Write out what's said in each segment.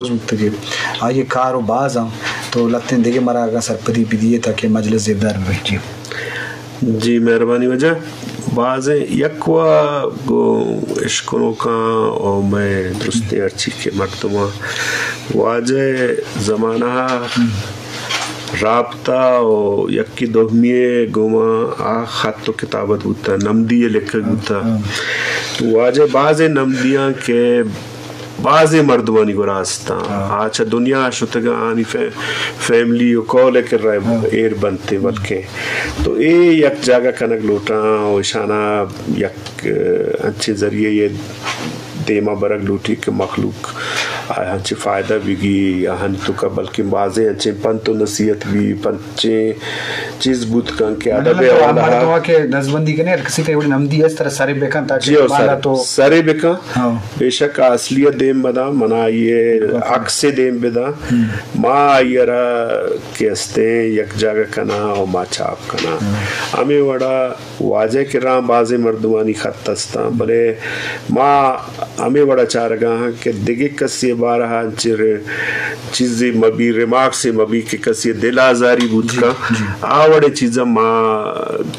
بوتگے۔ آئی ءِ کار و باز آں، تو لہتیں دگہ مارا اگاں سرپدی بدیئے تاکہ مجلس زیبدار بہ بیت۔ جی۔ جی، مہربانی واجہ۔ بازیں یک وا گوں اشکنوکاں و مئے درستیں ہرچی کہ مردماں واجہ زمانہ ءَ رابطہ و یکی دومی ءِ گوما آ خط و کتابت بوتا، نمدی ءَ لکھگ بوتا۔ تو واجہ بازیں نمدیاں کہ بازیں مردمانی گورا استاں۔ آ چہ دنیا شتگاں، آنی فے-، فیملی و کول ءِ کرا ایر بنتیں بلکیں۔ تو اے یک جاگہ کنگ لوٹاں و اشانا یک، ا، انچیں ذریعہ یے دیما برگ لوٹی کہ مخلوق آہاں چہ فائدہ بگی، آہانی توکا بلکیں بازیں انچیں پنت و نصیحت بی، پنچیں چیز بوت کن کہ ادب ءِ حوالہ ءَ۔ مردماں کہ دزبندی کنے، ہر کسی تئی وڑی نمدی است، ترا سرے بکن تاکہ جی، او سر، سرے بکن۔ بے شک اصلیت دیم بداں، منا آئی عکس دیم بداں۔ ما آئی را کہ استیں یک جاگہ کناں و ما چاپ کناں۔ ہمیں وڑا واجہ کرا بازیں مردمانی خط استاں، بلے ما ہمے وڑا چارگا ہاں کہ دگہ کسی بارہ انچیں چیزے مبی، ریمارکسے مبی کہ کسی دل آزاری بوت کن۔ آ وڑے چیزاں ما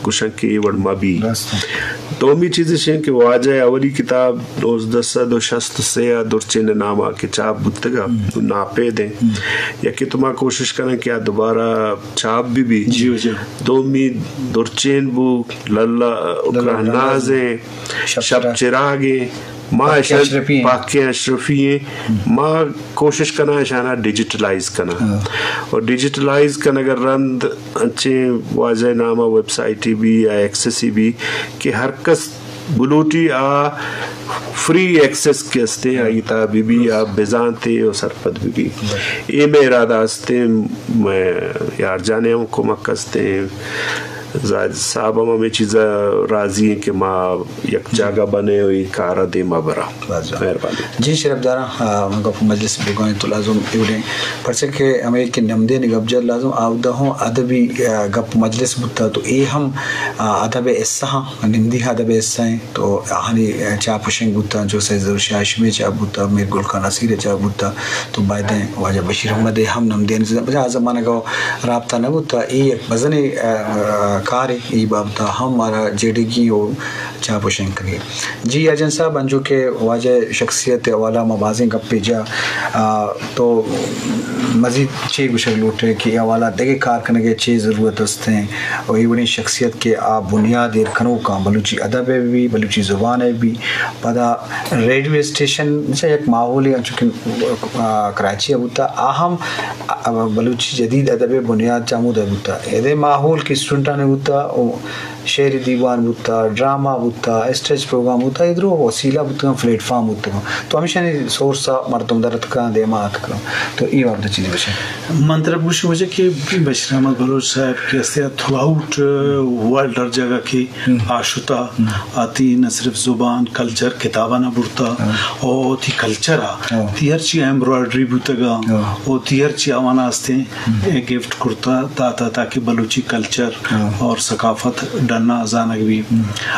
گوشن کہ اے وڑ مبی۔ دومی چیز اش کہ واجہ اولی کتاب نوزدہ سد و شست و سے ءَ درچین ناما کہ چاپ بوتگا، ناپید ہیں۔ یکی تو ما کوشش کنیں کہ آ دوبارہ چاپ بہ بی۔ جی، جی۔ دومی درچین بو، للہ اکرہ ناز ایں، شپ چراگ ایں، ما پاکیں اشرفی ایں۔ ما کوشش کناں اشانا ڈیجیٹلائز کناں۔ اور ڈیجیٹلائز کنگ ءَ رند انچیں واجہ نام ءَ ویب سائٹی بی یا ایکسسی بی کہ ہر کس بلوٹی آ فری ایکسس کہ استیں، آئی تا بہ بی، آ بزانتے و سرپد بہ بی۔ اے مئے ارادہ استیں، مئے یار جانے ہم کمک استیں۔ زاہد صاحب ہم ہمے چیزا راضی ہیں کہ ما یک جاگہ بنے و اے کارا دیما براں۔ مہربانی۔ جی شرفداراں، آ، من گپ مجلس بگوئیں تو لازم ایوڑیں، پرچہ کہ ہمے کہ نمدے نے گپ جت لازم آودا ہوں ادبی، آ، گپ مجلس بوتا تو اے ہم، آ، ادب حصہ ہاں، نمدی ادب حصہ ہیں۔ تو آہانی چاپ و شنگ بوتاں، جو سید ظہور شاہ ہاشمی چاپ بوتا، میر گل خان نصیر چاپ بوتا، تو بایدیں واجہ بشیر احمد ہم نمدین، بجا آ زمانگ ءَ رابطہ نہ بوتا۔ اے یک مزنیں، آ، آ، کارے، اے بابت ءَ ہم مارا جیڑگی و چاپ و شنگ کنگی۔ جی اجن صاحب، انچو کہ واجہ شخصیت حوالہ ما بازیں گپے جا، آ، تو مزید چے گوشگ لوٹے کہ اے حوالہ دگہ کار کنگ ءِ چے ضرورت است ہیں؟ و اے وڑیں شخصیت کہ آ بنیاد ایر کنوکاں بلوچی ادب ءِ بھی، بلوچی زبان ءِ بھی، پدا ریڈیو اسٹیشن چہ یک ماحولے انچو کہ، آ، کراچی ءَ بوتا، آ ہم، آ، بلوچی جدید ادب ءِ بنیاد چہ ہمودا بوتا۔ ادے ماحول کہ اسٹوڈنٹاں بوتا، او شعری دیوان بوتا، ڈرامہ بوتا، اسٹیج پروگرام بوتا، اے درو وسیلہ بوتگاں، پلیٹ فارم بوتگاں۔ تو ہمیشانی سورس ءَ مردم در اتکاں، دیما اتکاں۔ تو اے بابت چیزے گوشے۔ من ترا گوشی واجہ کہ بشیر احمد بلوچ صاحب کہ استے تھرو آؤٹ ورلڈ ہر جگہ کہ آ شتا، آ تی نہ صرف زبان، کلچر، کتاباں نہ برتا، او تی کلچر آ، تی ہرچی ایمبرائڈری بوتگا، او تی ہرچی آوانا استیں، اے گفٹ کرتا داتا تاکہ بلوچی کلچر اور ثقافت ڈنا زانگ بی۔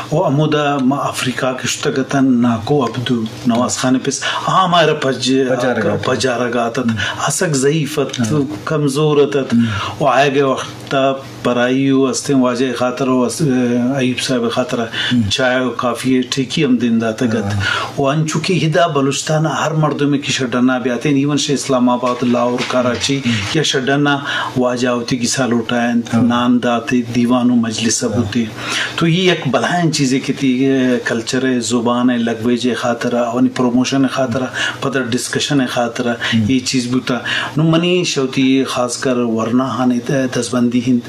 او ہمودا ما افریقہ کہ شتگ اتن، ناکو عبدو، نواز خان پس، آ ہمارا پج-، پجارگ آتت۔ پجارگ آتت۔ آ سک ضعیف ات، کمزور اتت۔ او آئیگے وقت پرائی و استیں واجہ خاطر و است-، ایوب صاحب خاطر چائے و کافی ٹھیکی ہم دین داتگ ات۔ و انچو کہ ہدا بلوچستان ہر مردمے کہ شہ ڈنا بیاتین، ایون شہ اسلام آباد، لاہور، کراچی یا شہ ڈنا واجہ وتی گسا لوٹائینت، نان داتے، دیوان و مجلس بوتے۔ تو یہ یک بلائیں چیزے کہ تی کلچر، زبان، لینگویج خاطر، آوانی پروموشن خاطر، پدا ڈسکشن خاطر یہ چیز بوتا۔ نو منی شوتی خاص کر ورنا ہانے دزبندی ہند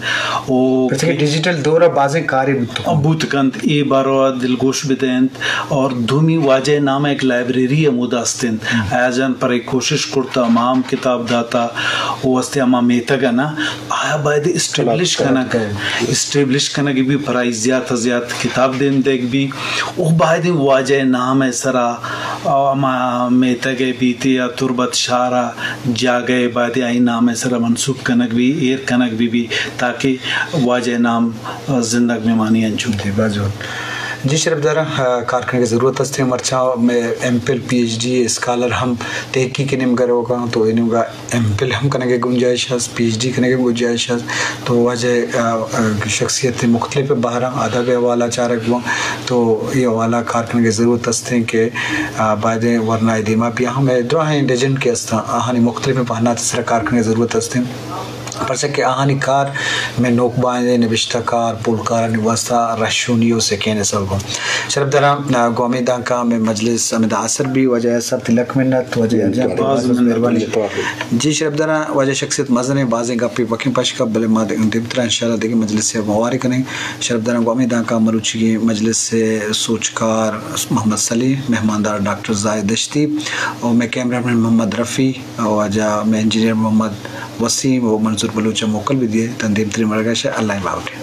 او پرچہ کہ ڈیجیٹل دور ء بازیں کارے بوت کنت۔ بوت کنت، اے بارو ء دلگوش بدینت۔ اور دومی واجہ نام ء یک لائبریری ہمودا است انت۔ ایاز جان پر اے کوشش کرتا، ہما ہم کتاب داتا، او استے ہما میتگ ء نا، آیا باید اسٹیبلش کنگ، اسٹیبلش کنگ بی، پرائی زیات ء زیات کتاب دیم دیگ بی۔ او باید واجہ نام ء سرا، او ہما میتگ ء بیتی یا تربت شہر ء جاگہ ء باید آئی نام ء سرا منسوب کنگ بی، ایر کنگ بی بی، تاکہ واجہ نام زندگ بمانی انچو۔ جی، باز جوان۔ جی شرپداراں، کار کنگ ءِ ضرورت است ایں۔ مرچاں مئے ایم فل، پی ایچ ڈی اسکالر ہم تحقیق ءِ نیمگ ءَ روگ ءَ اَنت، تو اے نیمگ ءَ ایم فل ہم کنگ ءِ گنجائش است، پی ایچ ڈی کنگ ءِ گنجائش است۔ تو واجہ شخصیت مختلف بہراں ادب ءِ حوالہ چارگ بوان، تو اے حوالہ کار کنگ ءِ ضرورت است ایں کہ باید ایں ورنا ءِ دیما بیا ہم اے دراہیں لیجنڈ کہ استاں، آہانی مختلف پہنات ءِ سرا کار کنگ ءِ ضرورت است ایں۔ پرچا کہ آہانی کار مئے نوک بائدیں نبشتہ کار، پولکارانی واستہ رہشونی ءُ سکین ءِ سبب اَنت۔ شرپداراں، گوں ہمے دانکاں مئے مجلس ہمدا آسر بی۔ واجہ یاسر، تئی لک منت، واجہ یار جان، تئی باز باز مہربانی۔ جی شرپداراں، واجہ شخصیت مزنیں، بازیں گپے بکیں پشکپ، بلے ما دگہ دیمترا انشاءاللہ دگہ مجلسے ءَ گوں ہوارے کنیں۔ شرپداراں، گوں ہمے دانکاں مروچیگیں مجلس ءِ سوجکار محمد سلیم، مہماندار ڈاکٹر زاہد دشتی ءُ مئے کیمرہ مین محمد رفیع، واجہ مئے انجینئر محمد وسیم ءُ منظور بلوچ ءَ موکل بہ دیئے تاں دیمتریں مڑگا شہ اللہ ءِ باہوٹ۔